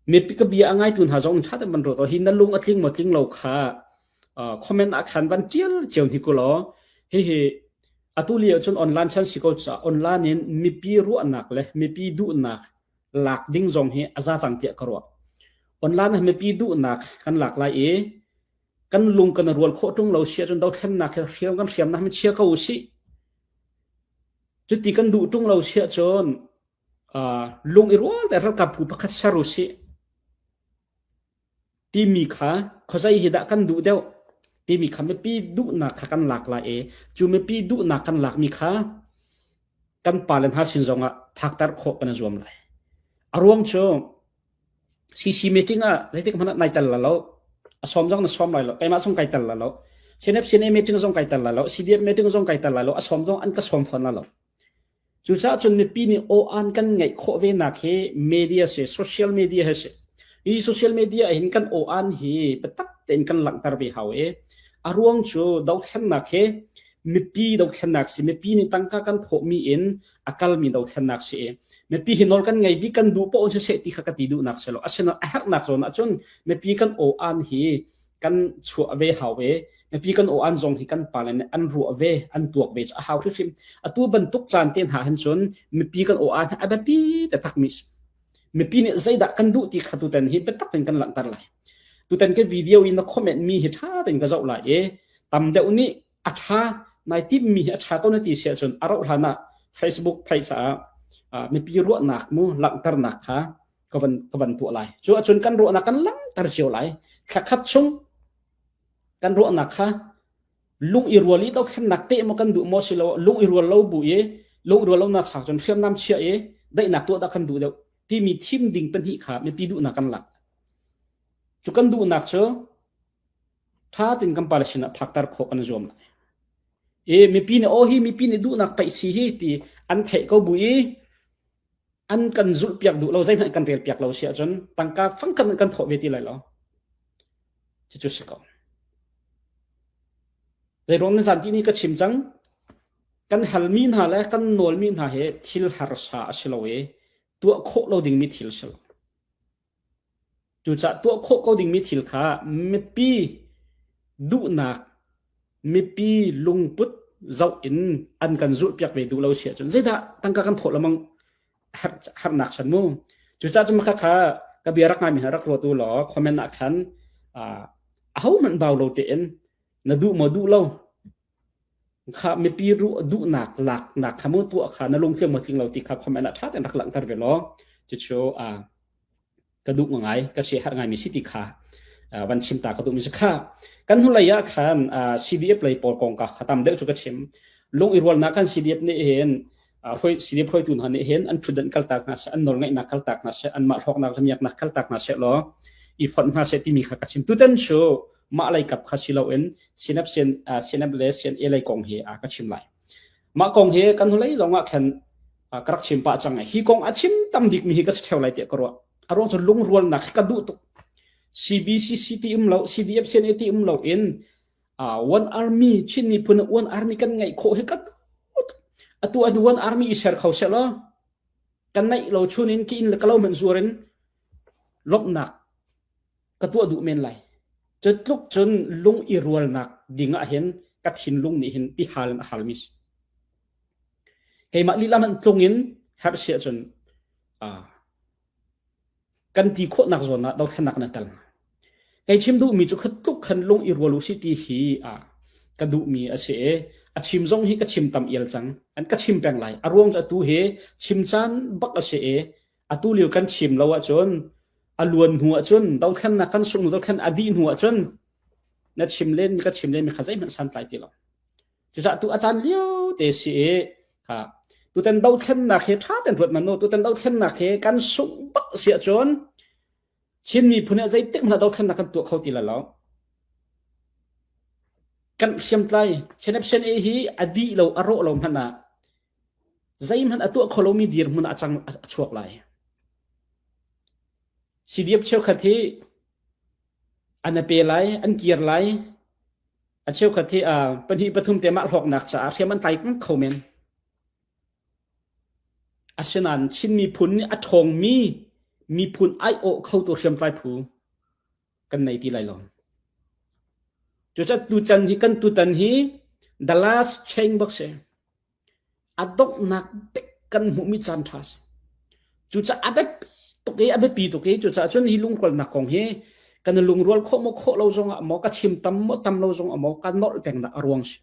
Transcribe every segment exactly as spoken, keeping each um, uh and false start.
Mipi ka bia a ngaitu hna zong in ṭha tein van ruat aw. Hi na lung a tling maw tling lo kha, ah, comment ah khan van ṭial cio hnik u law. Hi hi, atu lio cun online chan si ko caah online in mipi ruahnak le mipi duhnak lak ding zong hi a za cang tiah ka ruah. Online ah mipi duhnak kan lak lai i kan lung kan rual khawh ṭung lo si ahcun dothlennak he hriam kan hriamnak hi chia ko u sih. Cuti kan duh ṭung lo si ahcun, aa, lung i rual le ralkap pu pakhat ser u sih timi kha, khuazei hi dah kan duh deuh timi kha mipi duhnak kha kan lak lai i, cu mipi duhnak kan lakmi kha kan pa le hna sin zongah phakter khawh kan zuam lai. A ruang cu C C meeting ah zeitik hmanh ah nai tel lai lo, a sawm zong na sawm lai lo, keimah zong kai tel lai lo, C N F C N A meeting zong kai tel lai lo, C D F meeting zong kai tel lai lo, a sawm zong an ka sawm fawn lai lo. Cucaah cun mipi nih aw an kan ngeih khawh ve nak hi media si, social media he si. Hi social media ah hin kan aw an hi biatak tein kan langhter ve hau i, a ruang cu dothlennak hi mipi dothlennak si, mipi nih tangka kan thawhmi in a kalmi dothlennak si i, mipi hi nawl kan ngei bik kan duh paoh siseh ti kha ka ti duhnak si lo. Asinain a herhnak zawn ahcun mipi kan aw an hi kan chuah ve hau i, mipi kan aw an zong hi kan pa le an ruah ve, an tuak ve cu a hau hrimhrim. Atu bantuk caan te hna hin cun mipi kan aw an hi a biapi taktakmi si. Mipi nih zeidah kan duh ti kha tutan hi biatak tein kan langhter lai. Tutan ka video in na comment mi hi ṭha tein ka zoh lai i, tam deuh nih a ṭha, nai timmi hi a ṭha ko na ti si ahcun a rauh hlan ah Facebook page ah, ah, mipi ruahnak mu langhternak kha ka van, ka van tuah lai. Cu ahcun kan ruahnak kan langhter cio lai. Thlakhat chung kan ruahnak kha lung i rual i dothlennak peh maw kan duh maw si lo, lung i rual lo bu i, lung i rual lo na chak cun hriamnam chia i, daihnak tuah dah kan duh deuh timi thim ding pahnih kha mipi duhnak kan lak. Cu kan duhnak cu ṭha tein kan pa le sin ah phakter khawh kan zuam lai. E, mipi nih, aw, hi mipi nih duhnak paih si hi ti an theih ko bu i, an kan zulhpiak duh lo, zeihmanh kan relpiak lo si ahcun tangka fangkhat kan thawh ve ti lai lo. Cucu si ko. Zeiruang nan zan ti ni ka chim cang, kan halmi hna le kan nawlmi hna he thil harsa a si lo i tuah khawh lo dingmi thil si lo. Cucaah tuah khawh ko dingmi thil kha mipi duhnak, mipi lungput zoh in an kan zulhpiak ve duh lo si ahcun zeidah tangka kan thawh lengmang har-, harnak chan mu. Cucaah cu makha kha ka bia rak ngaimi hna rak ruat u law, comment ah khan, aa, ahohmanh bau lo tein na duh maw duh lo kha mipi ruh duhnak laknak kha mu tuah kha na lungtling maw tling lo ti kha comment ah ṭha tein rak langhter ve law. Cucu, aa, ka duh ngaingai, ka siaherh ngaimi si ti kha, aa, van chim ta ka duhmi si kha. Kan hnulei ah khan, aa, C D F lei pawl kong ka kha tam deuh cu ka chim. Lung i rualnak khan C D F nih hin, aa, hruai-, C D F hruaitu hna nih hin an ṭhutdan kaltak hna seh, an nawlngeihnak kaltak hna seh, anmah hlawknak le miaknak kaltak hna seh law, i fonh hna seh timi kha ka chim. Tutan cu mah lei kap kha si loin C N F, C N, aa, C N F le C N A lei kong hi, aa, ka chim lai. Mah kong hi kan hnulei zongah khan, aa, ka rak chim pah cang i, hi kong a chim tam bikmi hi ka si ṭheo lai tiah ka ruah. A ruang cu lungrualnak hi ka duh tuk. C B C C ti um lo, C D F C N A ti um lo in, aa, One Army, Chin miphun One Army kan ngeih khawh hi ka duh tuk. Atu an One Army i ser kho seh law, kan neih lo chun in ki inn le ka lo hmanh zuar in lawmhnak ka tuah duh men lai. Cutluk cun lung i rualnak ding ah hin ka thinlung nih hin ti hal in a halmi si. Keimah lihlam an tlung in herh si ahcun, aa, kan ti khawhnak zawn ah dothlennak na tel hna. Kei chim duhmi cu kha tluk khan lung i rual u sih ti hi, aa, ka duhmi a si i, a chim zong hi ka chim tam ial cang. An ka chim peng lai. A ruang cu atu hi chim caan bak a si i, atu lio kan chim lo ahcun, a luan hnu ahcun, dothlennak kan sung hnu, dothlen a dih hnu ahcun, na chim len mi, ka chim len mi kha zeihmanh san tlai ti lo. Cucaah tu a caan lio te si i, ha, tutan dothlennak hi ṭha tein ruat man u, tutan dothlennak hi kan sung bak si ahcun, Chin miphun nih zeitik hmanh ah dothlennak kan tuah kho ti lai lo. Kan hriamtlai, Chin F C N A hi a dih lo, a rawh lo hmanh ah zeihmanh a tuah kho lomi dirhmun ah a cang, a, a chuak lai. C D F cheukhat hi an pe lai, an kir lai, a cheukhat hi, aa, pahnih pathum te mah hlawknak caah hriam an tlai kho men. Asinain Chin miphun nih a ṭhawngmi miphun aiawh khotu hriamtlai phu kan nei ti lai lo. Cucaah tutan hi, kan tutan hi the last chain box e. A donghnak bek kan hmuhmi caan ṭha si. Cucaah a biapi tuk i, a biapi tuk i, cucaah cun hi lungrualnak kong hi kan lungrual khawh maw, khawh lo zongah maw, ka chim tam maw, tam lo zongah maw, ka nolh pengnak a ruang si.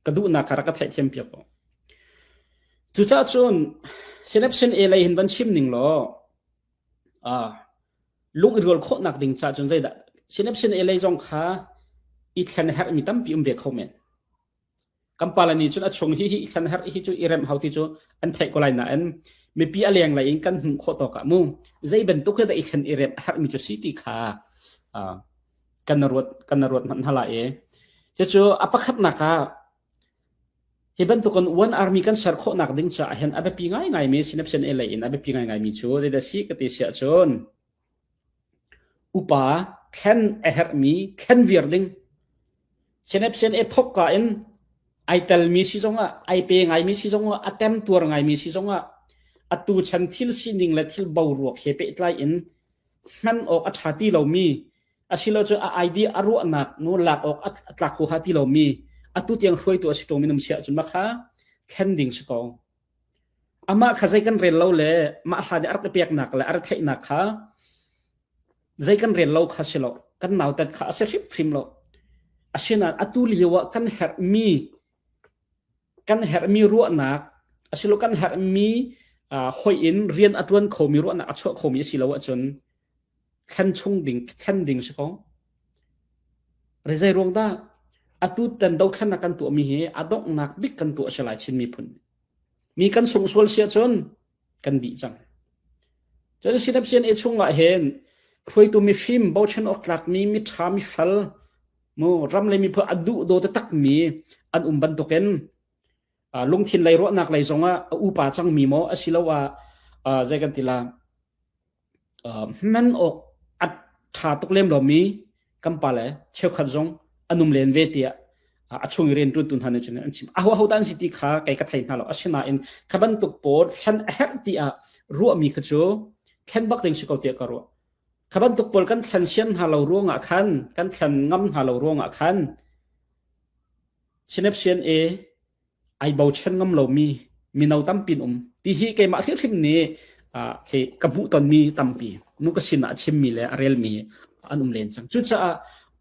Ka duhnak kha rak ka theihthiam piak ko. Cucaah cun C N F C N A lei hin van chim ning law, aa, lung i rual khawhnak ding caah cun zeidah C N F C N A lei zong kha i thlen herhmi tampi um ve kho men. Kan pale nih cun a chung hi, hi i thlen herh hi cu i remh hau ti cu an theih ko lai nain mipi a leng lai in kan hmuh khawh tawk ah mu. Zei bantuk hi dah i thlen i remh herhmi cu si ti kha, aa, kan na ruat, kan na ruat hmanh hna lai e. Cucu a pakhatnak ah hi bantuk in One Army kan ser khawhnak ding caah hin a biapi ngaingaimi, C N F C N A lei in a biapi ngaingaimi cu zeidah si ka ti si ahcun, upa thlen a herhmi, thlen viar ding. C N F C N A thawk ka in aa telmi si zongah, aa pe ngaimi si zongah, a temtuar ngaimi si zongah, atu chan thil sining le thil boruak he pehtlai in hman awk a ṭha ti lomi, asiloah cun a idea a ruahnak nu lak awk a tlak huha ti lomi, atu tiang hruaitu a si ṭungmi nan si ahcun makha thlen ding si ko. Amah kha zei kan rel lo le mah hlan i a rak i peknak le a rak theihnak kha zei kan rel lo kha si lo, kan nautat kha a si hrimhrim lo. Asinain atu lio ah kan herhmi, kan herhmi ruahnak, asiloah kan herhmi, aa, hoih in rian a ṭuan khomi ruahnak a chuah khomi a si lo ahcun thlen chung ding, thlen ding si ko. Rizei ruang dah atu tan dothlennak kan tuahmi hi a donghnak bik kan tuah a si lai Chin miphun. Mi kan sungsual si ahcun kan dih cang. Cun C N F C N A chungah hin hruaitu mifim, bochan awk tlakmi, miṭha, mifal, mu, ram le miphun a duhdaw taktakmi an um bantukin, aa, lungthin lei ruahnak lei zongah a upa cangmi maw, asiloah, aa, zei kan ti lai, aa, hman awk a ṭha tuk lem lomi kan pale cheukhat zong an um len ve tiah, aa, a chung i rianṭuantu hna nih cun an chim. Aho, aho dah an si ti kha kei ka thei hna lo. Asinain kha bantuk pawl thlen a herh tiah ruahmi kha cu thlen bak ding si ko tiah ka ruah. Kha bantuk pawl kan thlen sian hna lo ruangah khan, kan thlen ngam hna lo ruangah khan, C N F C N A aa bochan ngam lomi mino tampi an um. Ti hi keimah hrimhrim nih, aa, khi ka hmuh tonmi tampi, nu ka sinah a chimmi le a relmi an um len cang. Cucaah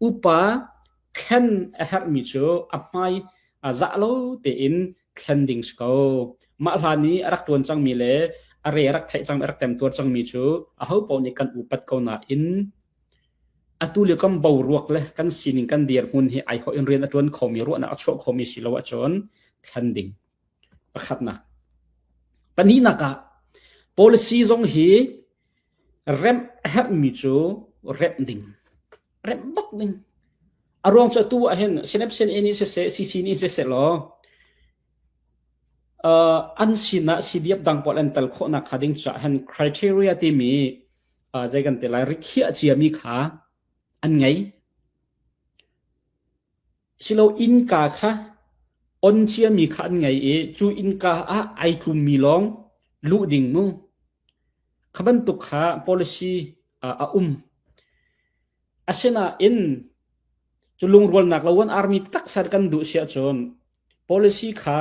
upa thlen a herhmi cu a hmai, aa, zah lo tein thlen ding si ko. Mah hlan i a rak ṭuan cangmi le a re a rak theih cangmi, a rak temtuar cangmi cu aho paoh nih kan upat ko nain, atu lio kan boruak le kan sining kan dirhmun hi aa hawh in rian a ṭuan khomi, ruahnak a chuah khomi si lo ahcun thlen ding. Pakhatnak. Pahnihnak ah policy zong hi remh a herhmi cu remh ding. Remh bak ding. A ruang cu atu ah hin C N F C N A nih siseh, C C nih siseh law, aa, an sinah C D F dang pawl an tel khawhnak kha ding caah hin criteria timi, aa, zei kan ti lai, rikhiah ciami kha an ngei. Silo innka kha on ciami kha an ngei i cu innka ah aa tlummi lawng luh ding mu. Kha bantuk kha policy, aa, a um. Asinain cu lungrualnak lo One Army taksa kan duh si ahcun policy kha,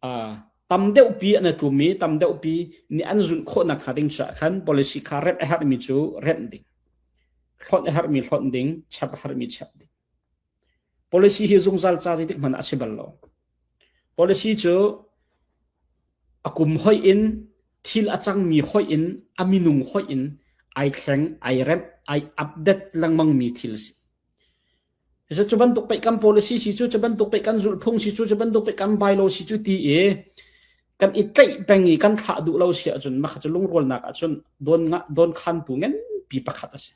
aa, tam deuhpi an tlummi, tam deuhpi nih an zunh khawhnak kha ding caah khan policy kha remh a herhmi cu remh ding, hlawnh a herhmi hlawnh ding, chap a herhmi chap ding. Policy hi zungzal ca zeitik hmanh ah a si bal lo. Policy cu a kum hoih in, thil a cangmi hoih in, a minung hoih in aa thleng, aa remh, aa update lengmangmi thil si. Cucu cu bantuk paih kan policy si cu, cu bantuk paih kan zulhphung si cu, cu bantuk paih kan bylaw si cu ti i kan i tlaih peng i kan thlah duh lo si ahcun, makha cu lungrualnak ahcun dawn ngah, dawn khantu ngenpi pakhat a si.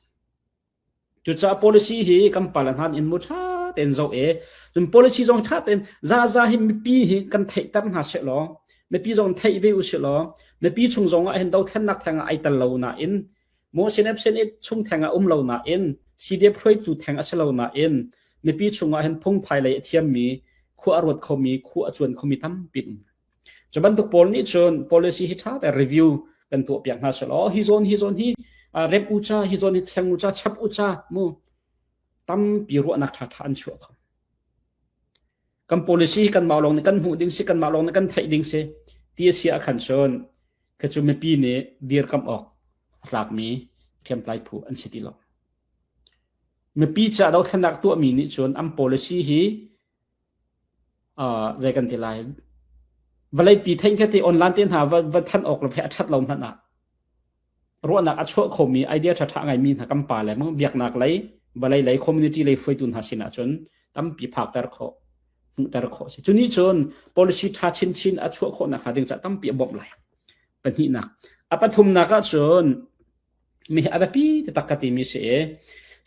Cucaah policy hi kan pale hna in mu ṭha tein zoh e. Cun policy zong ṭha tein zaza hi mipi hi kan theihter hna sehlaw, mipi zong theih ve u sehlaw, mipi chung zongah hin dothlennak theng ah aa tel lo nain, maw C N F C N A chung theng ah um lo nain, C D F hruaitu theng a si lo nain, mipi chungah hin phungphai lei a thiammi, khua a ruat khomi, khua a cuan khomi tampi an um. Cu bantuk pawl nih cun policy hi ṭha tein review kan tuahpiak hna selaw, hi zawn hi zawn hi, aa, rem u ca, hi zawn hi thleng u ca, chap u ca mu, tampi ruahnak ṭhaṭha an chuah kho. Kan policy hi kanmah lawng nih kan hmuh ding si, kanmah lawng nih kan theih ding si, ti a si ah khan cun, kha cu mipi nih dirkamh awk a tlakmi hriamtlai phu an si ti lo. Mipi caah dothlennak tuahmi nih cun an policy hi, aa, zei kan ti lai, vawleipi theih kha ti online te hna va, va thanh awk lo, a ṭhat lo hmanh ah ruahnak a chuah khomi idea ṭhaṭha a ngeimi hna kan pa le mang biaknak lei, vawlei lei, community lei hruaitu hna sinah cun tampi phakter khawh, hmuhter khawh a si. Cu nih cun policy ṭha chinchin a chuah khawhnak hnga ding caah tampi a bawmh lai. Pahnihnak. A pathumnak ah cun mi hi a biapi taktak ka timi si i,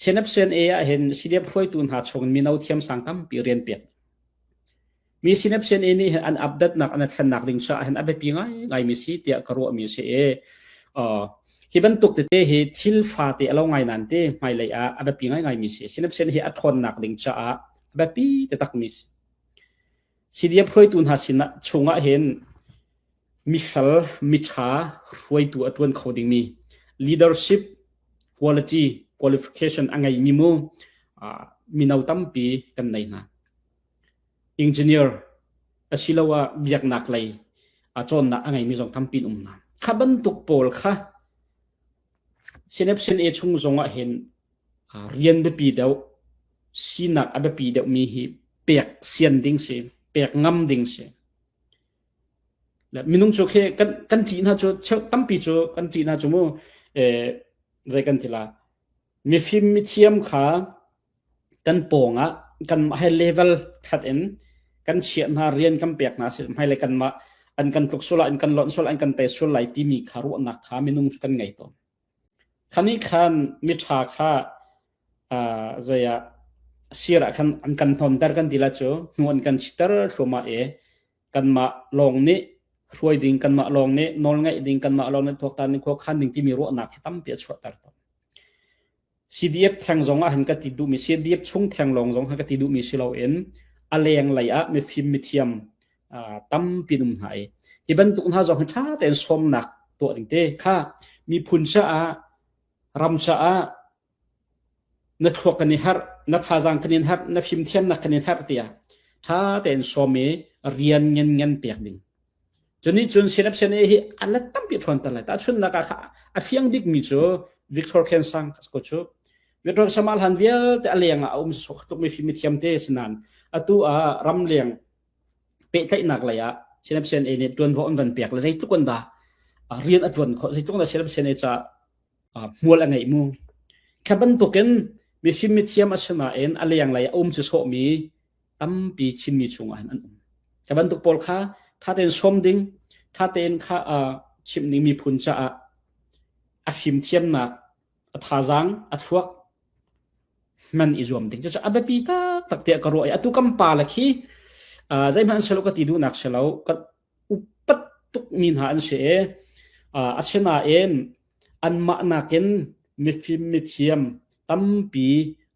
C N F C N A ah hin C D F hruaitu hna chungin mino thiamsang tampi rian piak. Mi C N F C N A nih hin an updatenak, an thlennak ding caah hin a biapi ngaingaimi si tiah ka ruahmi si i, aa, hi bantuk tete hi thil fate a lo ngai nain te hmailei ah a biapi ngaingaimi si. C N F C N A hi a ṭhawnnak ding caah a biapi taktakmi si. C D F hruaitu hna sinah chungah hin mifel, miṭha, hruaitu a ṭuan kho dingmi, leadership quality, qualification a ngeimi mu, aa, mino tampi kan nei hna. Engineer asiloah biaknak lei, aa, cawnnak a ngeimi zong tampi an um hna. Kha bantuk pawl kha C N F C N A chung zongah hin, aa, rian biapi deuh, sinak a biapi deuhmi hi pek sian ding si, pek ngam ding si. Le minung cu khi kan, kan ṭih hna cu, cheu tampi cu kan ṭih hna cu mu, eh, zei kan ti lai. Mifim mithiam kha kan pawng ah, kanmah he level khat in kan chiah hna, rian kan pek hna si, hmailei kanmah an kan tluk sual lai, an kan lonh sual lai, an kan tei sual lai timi kha ruahnak kha minung cu kan ngei tawn. Khan i khan miṭha kha, aa, zei ah, sir ah khan an kan hnonter kan ti lai cu, hnu an kan chiter hluahmah i, kanmah lawng nih hruai ding, kanmah lawng nih nawlngeih ding, kanmah lawng nih tuaktan nih khuakhan ding timi ruahnak hi tampi a chuahter tawn. C D F thleng zong ah hin ka ti duhmi, C D F chung thleng lawng zong ah ka ti duhmi si loin, a lenglei ah mifim mithiam, aa, tampi an um hna i, hi bantuk hna zong hi ṭha tein sawmnak tuah ding te kha, miphun caah, ram caah, na thluak kan in herh, na thazaang kan in herh, na fimthiamnak kan in herh tiah ṭha tein sawm i rian ngen ngen pek ding. Cu nih cun C N F C N A hi a let tampi ṭhawnter lai. Tahchunhnak ah kha a fiang bikmi cu Victor Khensang kha ko cu. Victor Khensang hlan vialte a leng ah a um sawsawh tuk, mifim mithiam te si nain, atu ah ramleng pehtlaihnak lei ah C N F C N A nih ṭuanvo an van pek le zeitluk an dah, a rian a ṭuan khawh, zeitluk an dah C N F C N A caah, aa, hmual a ngeih mu. Kha bantukin mifim mithiam a si nain a lenglei a um sawsawhmi tampi Chinmi chungah hin an um. Kha bantuk pawl kha ṭha tein sawm ding, ṭha tein kha, aa, chimh ding, miphun caah a fimthiamnak, a thazaang, a thluak hman i zuam ding. Cucu a biapi taktak tiah ka ruah i, atu kan pa le khi, aa, zeihmanh an si lo ka ti duhnak si lo, kan upat tukmi hna an si i, aa, asinain anmah nakin mifim mithiam tampi,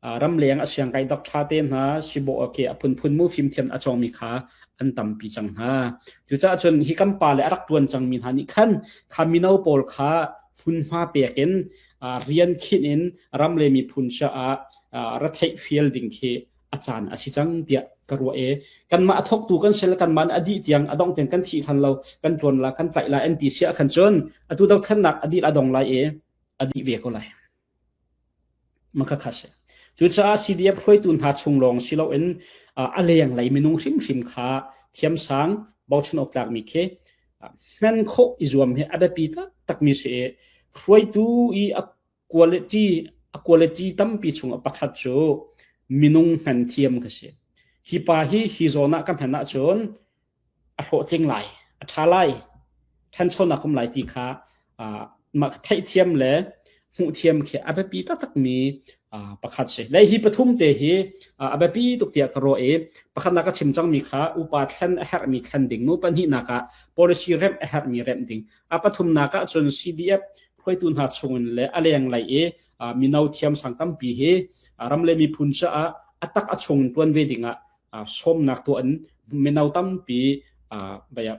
aa, ramleng a siangkai doctor te hna, sibaw, okay, a phunphun mu fimthiam a cawngmi kha an tampi cang hna. Cucaah cun hi kan pa le a rak ṭuan cangmi hna nih khan kha mino pawl kha hmunhma pek in, aa, rian khinh in ram le miphun caah, aa, retheih fial ding khi a caan a si cang tiah ka ruah i, kanmah a thawktu kan si le kanmah nih a dih tiang, a dongh tiang kan thih hlan lo, kan ṭuan lai, kan tlaih lai an ti si ah khan cun atu dothlennak a dih lai, a dong lai i a dih ve ko lai. Mah kha kha si. Cucaah C D F hruaitu hna chung lawng si loin, aa, a lenglei minung hrimhrim kha thiamsang, bochan awk tlakmi khi, aa, hman khawh i zuam hi a biapi taktakmi si i, hruaitu i a quality, a quality tampi chungah pakhat cu minung hman thiam kha si. Hi pa hi hi zawn ah ka hman ahcun a hlawhtling lai, a ṭha lai, ṭhanchonak um lai ti kha, aa, mah theithiam le hmuhthiam khi a biapi taktakmi, aa, pakhat si. Le hi pathum te hi, aa, a biapi tuk tiah ka ruah i, pakhatnak ka chim cangmi kha upa thlen a herhmi thlen ding mu, pahnihnak ah policy remh a herhmi remh ding, a pathumnak ah cun C D F hruaitu hna chungin le a lenglei i, aa, mino thiamsang tampi hi, aa, ram le miphun caah a tak a chung ṭuan ve dingah, aa, sawmnak tuah in mino tampi, aa, vaya,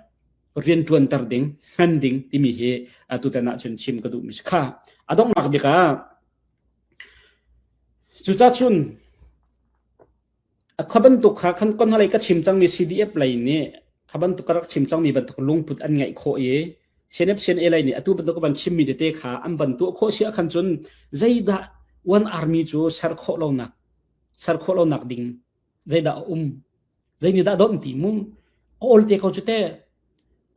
rianṭuanter ding, hman ding timi hi, a, tutan ah cun chim ka duhmi si kha. A donghnak bik ah, cucaah cun, a kha bantuk kha khan kong hna lei ka chim cangmi C D F lei nih kha bantuk ka rak chim cangmi bantuk lungput an ngeih khawh i, C N F, C N A lei nih atu bantuk ka van chimmi tete kha an van tuah khawh si ah khan cun, zeidah One Army cu ser khawh lonak, ser khawh lonak ding zeidah a um? Zei nih dah a dawmh ti mu? A ol te ko cu te,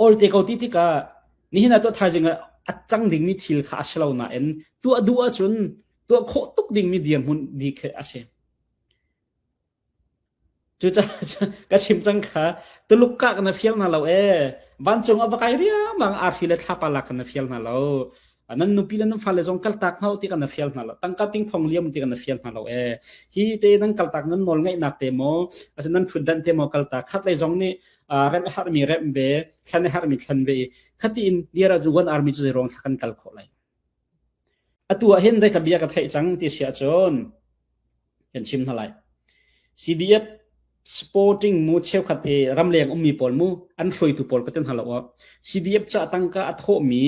a ol te ko ti tikah nihin ah tuah thaizing ah a cang dingmi thil kha a si lo nain, tuah duh ahcun tuah khawh tuk dingmi dirhmun dih khi a si. Cucaah ka chim cang kha, tuluk kah kan fial hna lo e, vancung a va kai riamang arfi le thlapa lak kan fial hna lo. A nan nupi le nan fale zong kaltak hna ti kan fial hna lo. Tangka ting thong liam ti kan fial hna lo e. Hi te nan kaltak nan nawl ngeihnak te maw, a nan ṭhutdan te maw kaltak. Khat lei zong nih, a, remh herhmi remh ve, thlen herhmi thlen ve i. Khati in liar ah cun One Army cu zei ruang thla kan kal khawh lai. Atu ah hin zei ka bia ka theih cang ti si ahcun kan chim hna lai. C D F supporting mu cheukhat i ramleng ummi pawl mu an hruaitu pawl ka ti hna lo ah, C D F ca tangka a thawhmi,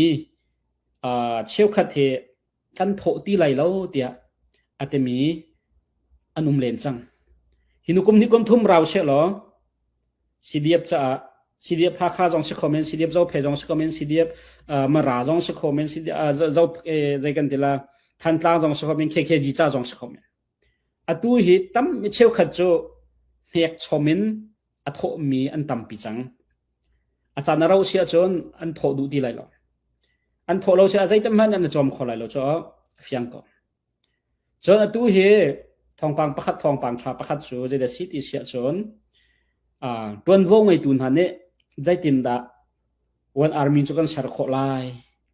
aa, cheukhat hi kan thawh ti lai lo tiah a timi an um len cang. Hi nu kum hnih kum thum rau seh law, C D F caah, C D F Hakha zong si kho men, C D F Zophei zong si kho men, C D F, aa, Mara zong si kho men, C D F, aa, Zo, Zo, eh, zei kan ti la, Thantlang zong si kho men, K K G ca zong si kho men. Atu hi tam cheukhat cu hnek chom in a thawhmi an tampi cang. A caan a rauh si ahcun an thawh duh ti lai lo. An thawh lo si ah zeitam hmanh an cawm kho lai lo cu a fiang ko. Cun atu hi thawngpang pakhat, thawngpang ṭha pakhat cu zeidah si ti si ahcun, aa, ṭuanvo ngeitu hna nih zeitindah One Army cu kan ser khawh lai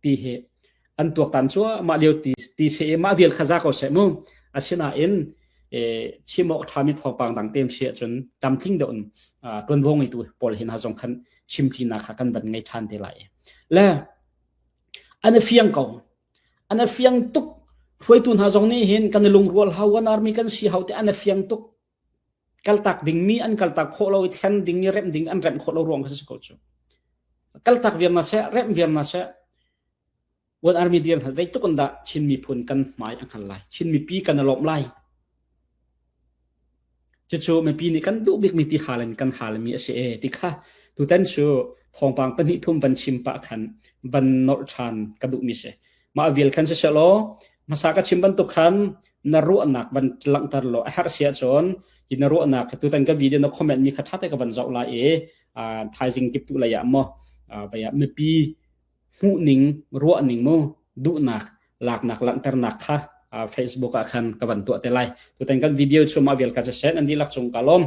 ti hi an tuaktan cuahmah lio ti, ti si i mah vial kha za ko seh mu. Asinain, eh, chim awk ṭhami thawngpang dang tein si ahcun tamtling deuh in, aa, ṭuanvo ngeitu pawl hi hna zong khan chimṭinak kha kan van ngei ṭhan te lai. Le an fiang ko, an fiang tuk. Hruaitu hna zong nih hin kan lungrual hau, One Army kan si hau ti an fiang tuk. Kaltak dingmi an kaltak khawh lo i, thlen dingmi remh dingmi an remh khawh lo ruang kha si ko cu. Kaltak viarnak seh, remh viarnak seh, One Army dir hna zeitluk in dah Chin miphun kan hmai a hngal lai, Chin mipi kan lawmh lai. Cucu mipi nih kan duh bikmi ti hal in kan halmi a si e ti kha tutan cu thawngpang pahnih thum van chim pah khan van nolh ṭhan ka duhmi si. Mah vial khan siselaw, hmasa ka chim bantuk khan na ruahnak van langhter law, a herh si ahcun hi na ruahnak tutan ka video na comment mi kha ṭha te ka van zoh lai i, aa, thaizing kip tu lei ah maw, aa, mipi hmuh ning, ruah ning mu, duhnak, laknak, langhternak kha, aa, Facebook ah khan ka van tuah te lai. Tutan kan video cu mah vial ka siseh, nan dihlak cung ka lawm.